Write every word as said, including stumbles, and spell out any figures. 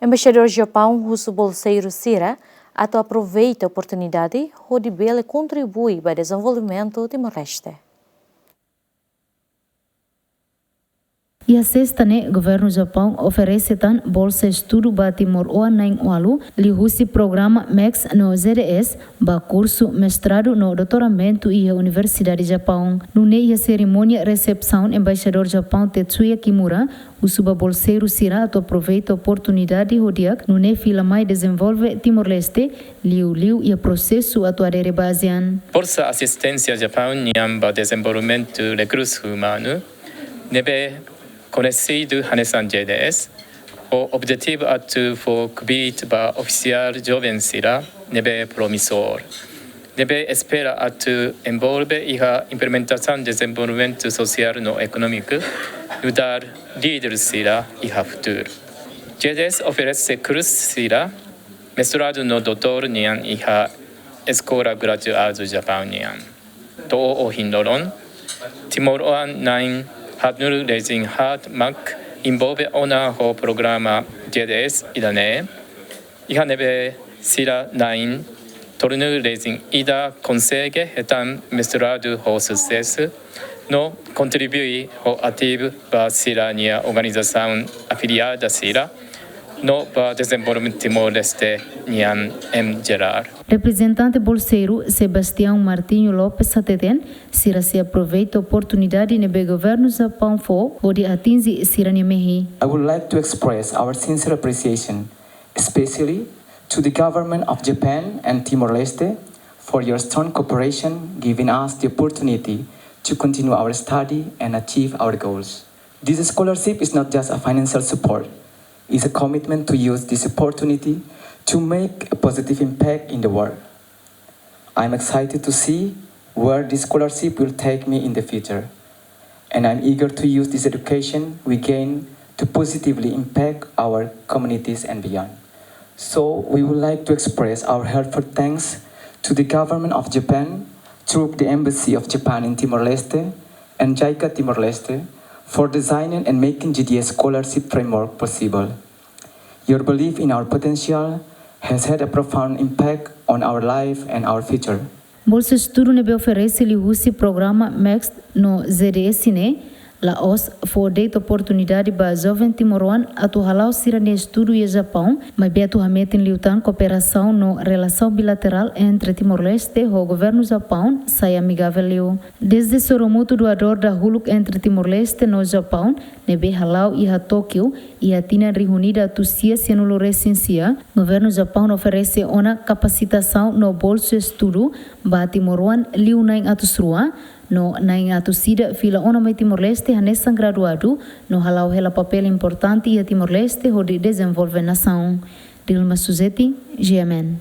Embaixadór Japaun husu bolseiru sira atu aproveita oportunidade hodi bele kontribui ba dezenvolvimentu Timor-Leste. Iha sesta ne'e, Governu Japaun oferese tan bolsa estudu ba timoroan na'in-ualu liuhusi programa MEX no Z D S ba kursu mestradu no doutoramentu iha Universidade Japaun. Nune'e iha serimónia resepsaun, Embaixadór Japaun Tetsuya Kimura husu ba bolseiru sira atu aproveita oportunidade ho di'ak, nune'e fila mai dezenvolve Timor-Leste, liuliu iha prosesu atu adere ba ASEAN. Bolsa Asisténsia Japaun nian ba Dezenvolvimentu Rekursu Umanu, ne'ebé koñesidu hanesan J D S, ho objetivu atu fó kbiit ba ofisiál joven sira ne'ebé promesór, ne'ebé espera atu envolve iha implementasaun dezenvolvimentu sosiál no ekonómiku, nu'udar líder sira iha futuru. J D S oferese kursu sira mestradu no doutór nian iha eskola graduadu Japaun nian. To'o ohin loron, timoroan na'in haatnulu resin haat mak envolve ona ho programa J D S ida-ne'e, iha ne'ebé sira na'in tolunulu-resin-ida konsege hetan mestradu ho susesu, no kontribui ho ativu ba sira-nia organizasaun afiliada sira, no ba dezenvolvimentu Timor-Leste nian em jerál. Reprezentante bolseiru Sebastião Martinho Lopes hateten, sira sei aproveita oportunidade ne'ebé Governu Japaun fó hodi atinje sira-nia mehi. I would like to express our sincere appreciation, especially to the government of Japan and Timor-Leste, for your strong cooperation, giving us the opportunity to continue our study and achieve our goals. This scholarship is not just a financial support, it's a commitment to use this opportunity to make a positive impact in the world. I'm excited to see where this scholarship will take me in the future, and I'm eager to use this education we gain to positively impact our communities and beyond. So, we would like to express our heartfelt thanks to the government of Japan, through the Embassy of Japan in Timor-Leste, and JICA Timor-Leste, for designing and making G D S scholarship framework possible. Your belief in our potential has had a profound impact on our life and our future. Bolsa estudu ne'ebé oferese liuhusi programa MEX no Z D S ne'e la'ós fó de'it oportunidade ba joven timoroan atu hala'o sira-nia estudu iha Japaun, maibé atu hametin liután kooperasaun no relasaun bilaterál entre Timor-Leste ho Governu Japaun sai amigavel liu. Dezde Soromutu, doadór dahuluk entre Timor-Leste no Japaun, ne'ebé hala'o iha Tókiu iha tinan rihun ida atus sia sianulu resin sia, Governu Japaun oferese ona kapasitasaun no bolsa estudu ba timoroan liu na'in atus rua, no na'in atus ida fila ona mai Timor-Leste hanesan graduadu, no hala'o hela papél importante iha Timor-Leste hodi dezenvolve nasaun. Dilma Suzeti, G M N.